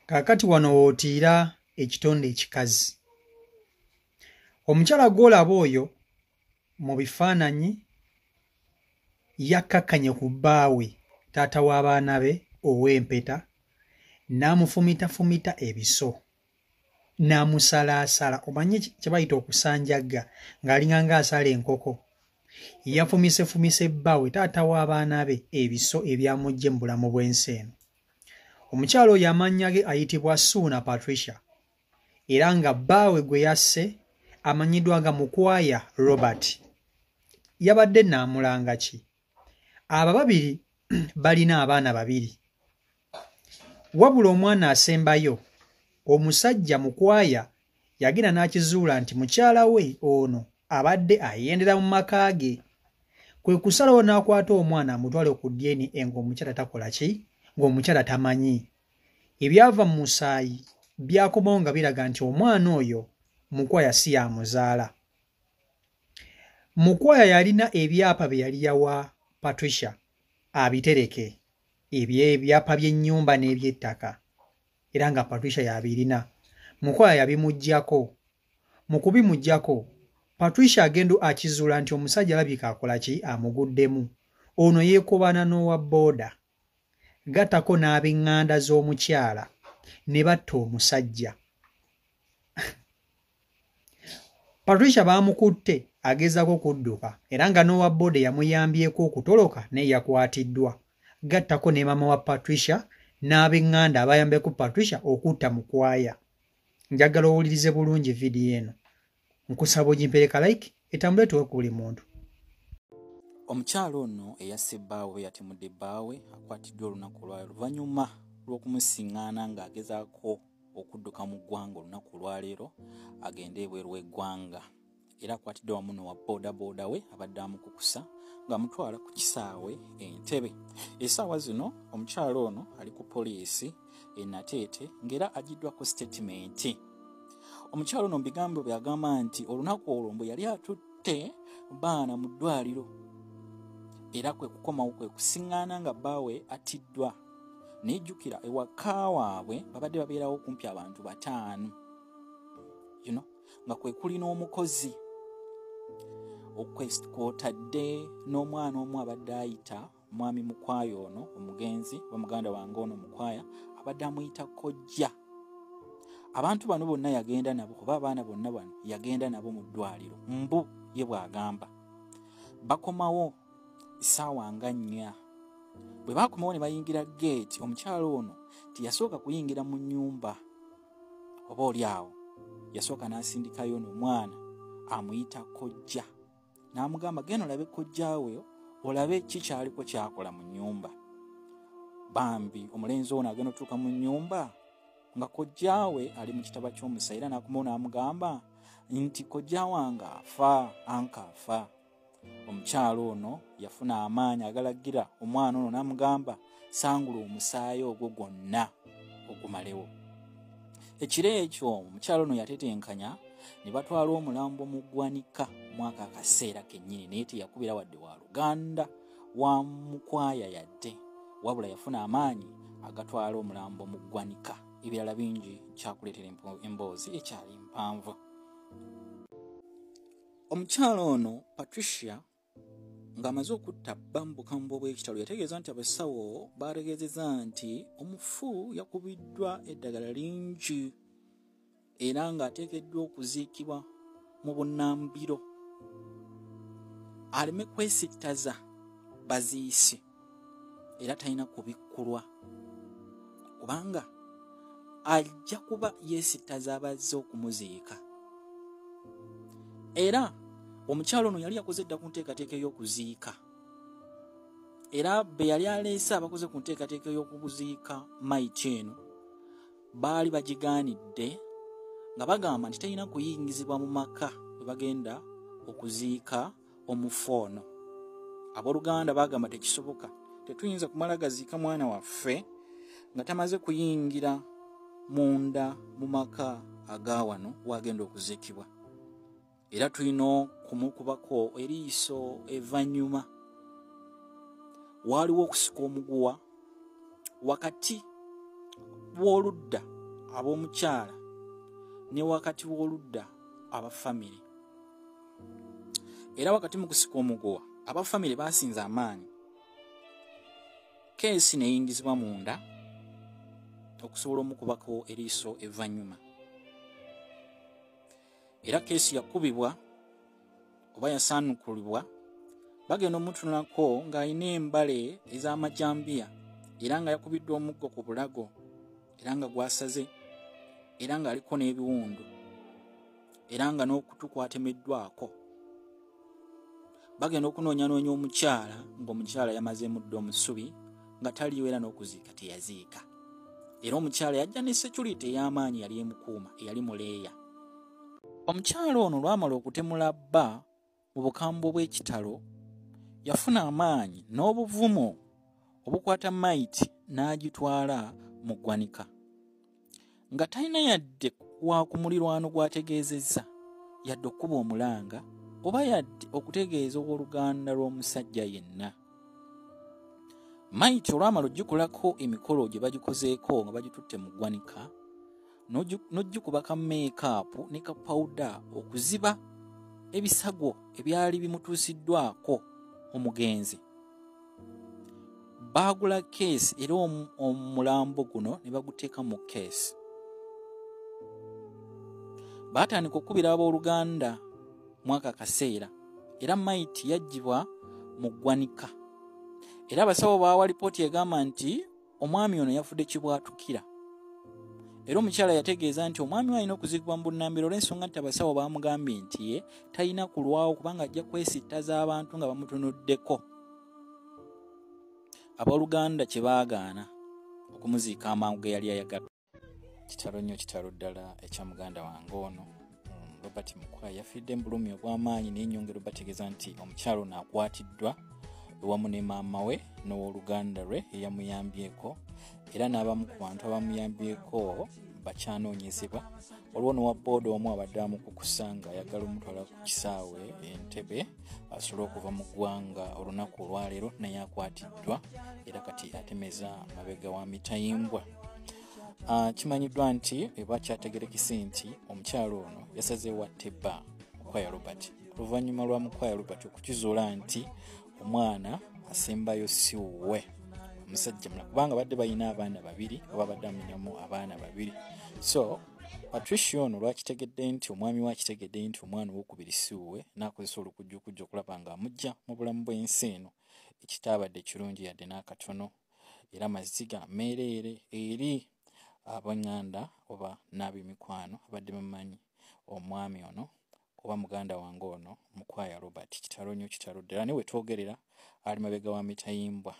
Kaakati wano w'otiira ekitonde ekikazi. Omukyala gw'olaba oyo mu bifaananyi yakkakkanye ku bbaawe, taata w'abaana be ow'empeta, n'amufumitafumita ebiso, n'amusalaasala. Omanyi kye bayita okusanjagga ng'alinga ng'asala enkoko. Yafumisefumise bbaawe, taata w'abaana be, ebiso ebyamuggye mu bulamu bw'ensi eno. Omukyala oyo amannya ge ayitibwa Suuna Patricia era nga bbaawe gwe yasse amanyiddwa nga Mukwaya Robert. Yabadde nnaamulanga ki? Abo ababiri balina abaana babiri. Wabula omwana asembayo, omusajja Mukwaya yagenda n'akizuula nti mukyala we ono abadde ayendera mu maka ge. Kwe kusalawo n'akwata omwana amutwale ku DNA ng'omukyala takola ki? Ng'omukyala tamanyi. Ebyava mu musaayi byakomawo nga biraga nti omwana oyo Mukwaya si y'amuzaala. Mukwaya yalina ebyapa bye yali yawa Patricia abitereke, ebyapa by'ennyumba n'eby'ettaka era nga Patricia y'abirina. Mukwaya yabimuggyako. Mu kubimuggyako, Patricia agenda akizuula nti omusajja alabika akola ki? Amuguddemu. Ono yeekobaana n'owa bbooda, gattako n'ab'eŋŋanda z'omukyala ne batta omusajja. Patricia baamukutte agezaako kudduka era nga n'owa bbooda yamuyambyeko okutoloka naye yakwatiddwa. Gattako ne maama wa Patricia n'ab'eŋŋanda abayambyeko Patricia okutta Mukwaya. Njagala owulirize bulungi vidiyo eno. Nkusaba ogimpeereka like etambule tuwe ku buli muntu. Omukyala ono eyasse bbaawe oba eyatemudde bbaawe akwatiddwa olunaku olwaleero oluvannyuma lw'okumusiŋŋaana ng'agezaako okudduka mu ggwanga olunaku olwaleero agende ebweru w'eggwanga. Era akwatiddwa wamu n'owa boodabooda we abadde amukukusa ng'amutwala ku kisaawe e Ntebe. Essaawa zino omukyala ono ali ku poliisi e Nateete ng'era aggyiddwako sitatimenti. Omukyala ono mu bigambo bye agamba nti olunaku olwo mbu yali atutte baana mu ddwaliro era kwe kukomawo kwe kusiŋŋaana nga bbaawe attiddwa. Naye jjukira ewaka waabwe babadde babeerawo kumpi abantu 5, you know, nga kwe kuli n'omukozi kw'otadde n'omwana omu abadde ayita mwami Mukwaya ono omugenzi oba muganda wange ono Mukwaya abadde amuyita kojja. Abantu bano bonna yagenda nabo oba abaana bonna bano yagenda nabo mu ddwaliro mbu ye bw'agamba. Bakomawo essaawa nga 4. Bwe baakomawo ne bayingira geeti, omukyala ono teyasooka kuyingira mu nnyumba oba oli awo, yasooka n'asindikayo ono omwana amuyita kojja n'amugamba genda olabe kojjaawe olabe ki kyaliko kyakola mu nnyumba. Bambi omulenzi ono agenda otuuka mu nnyumba nga kojjaawe ali mu kitaba ky'omusayi era n'akomawo n'amugamba nti kojja wange afa, anka afa. Omukyala ono yafuna amaanyi agalagira omwana ono n'amugamba sangula omusaayi ogwo gwonna ogumalewo. Ekiro ekyo omukyala ono yatetenkanya ne batwala omulambo mu ggwanika mwaka akaseera kennyini, naye teyakubira wadde wa luganda wa Mukwaya yadde, wabula yafuna amaanyi agatwala omulambo mu ggwanika. Ebirala bingi kyakuleetera emboozi ekyali mpanvu. Omukyala ono Patricia ng'amaze okutta bba mu bukambwe obw'ekitalo yategeeza nti abasawo baategeezezza nti omufu yakubiddwa eddagala lingi era ng'ateekeddwa okuziikibwa mu bunnambiro aleme kwesittaza baziisi era talina kubikkulwa kubanga ajja kuba yeesittaza abazze okumuziika. Era omukyala ono yali yakoze dda ku nteekateeka ey'okuziika era be yali aleese abakoze ku nteekateeka ey'okuziika mayiti eno baali bagigaanidde nga bagamba nti terina kuyingizibwa mu maka we bagenda okuziika omufu ono. Abooluganda baagamba tekisoboka, tetuyinza kumala gaziika mwana waffe nga tamaze kuyingira munda mu maka aga wano wagenda okuziikibwa, era tulina okumukubako eriiso evvannyuma. Waaliwo okusika omuguwa wakati w'oludda ab'omukyala ne wakati w'oludda aba famire. Era wakati mu kusika omuguwa, aba famire baasinza amaanyi, keesi neyingizibwa munda okusobola omukubako eriiso evvannyuma. Era keesi yakubibwa oba yasaanukulibwa, bagenda omutunulako ng'alina embale ez'amajambiya, era nga yakubiddwa omuggo ku bulago, era nga gwasaze, era ng'aliko n'ebiwundu, era nga n'okutu kwatemeddwako. Bagenda okunoonyanoonya omukyala, ng'omukyala yamazeemu dda omusubi, nga taliiwo era n'okuziika teyaziika. Era omukyala yajja ne security ey'amaanyi yali emukuuma, eyali muleeya. Omukyala ono olwamala okutemula bba mu bukambwe obw'ekitalo, yafuna amaanyi n'obuvumu obukwata mayiti n'agitwala mu ggwanika, nga talina yadde wa ku mulirwano gw'ategeezezza, yadde okkuba omulanga oba yadde okutegeeza owooluganda lw'omusajja yenna. Mayiti olwamala ogikolako emikolo gye bagikozeeko nga bagitutte mu ggwanika, n'ogikuba ka meekaapu ne ka pawuda okuziba ebisago ebyali bimutuusiddwako omugenzi. Baagula keesi era omulambo guno ne baguteeka mu keesi. Baatandika okukubira abooluganda mwaka akaseera, era mayiti yaggyibwa mu ggwanika. Era abasawo baawa lipooti egamba nti omwami ono yafudde kibwatukira. Era omukyala yategeeza nti omwami we alina okuziikibwa mu bunnambiro olw'ensonga nti abasawo baamugambye nti ye talina kulwawo kubanga ajja kwesittaza abantu nga bamutunuddeko. Abooluganda kye baagaana okumuziika amangu ge yali ayagala. Kitalo nnyo, kitalo ddala ekya muganda wange ono Robert Mukwaya yafiiridde mu bulumi obw'amaanyi, naye nnyongera obategeeza nti omukyala ono akwatiddwa ewamu ne maama we n'owooluganda lwe eyamuyambyeko, era n'abamu ku bantu abamuyambyeko bakyanoonyezebwa. Waliwo n'owa bbooda omu abadde amukukusa ng'ayagala omutwala ku kisaawe Entebbe asobole okuva mu ggwanga olunaku olwaleero, naye akwatiddwa era kati atemeza mabega wa mitayimbwa. Kimanyiddwa nti eba kyategerekese nti omukyala ono yasazeewo atte bba Mukwaya Robert oluvannyuma lwa Mukwaya Robert okukizuula nti omwana asembayo si wuwe omusajja mulala, kubanga badde balina abaana babiri oba badde amunyamu abaana babiri. So Patricia ono lwakitegedde nti omwami we akitegedde nti omwana owokubiri si wuwe, n'akozesa olukujjukujju okulaba ng'amuggya mu bulamu bw'ensi eno, ekitaabadde kirungi yadde n'akatono. Era maziga meereere eri ab'eŋŋanda oba n'ab'emikwano abadde bamanyi omwami ono oba muganda wange ono Mukwaya Robert. Kitalo nnyo, kitalo ddala. Naye we twogerera ali mabega wa mitayimbwa.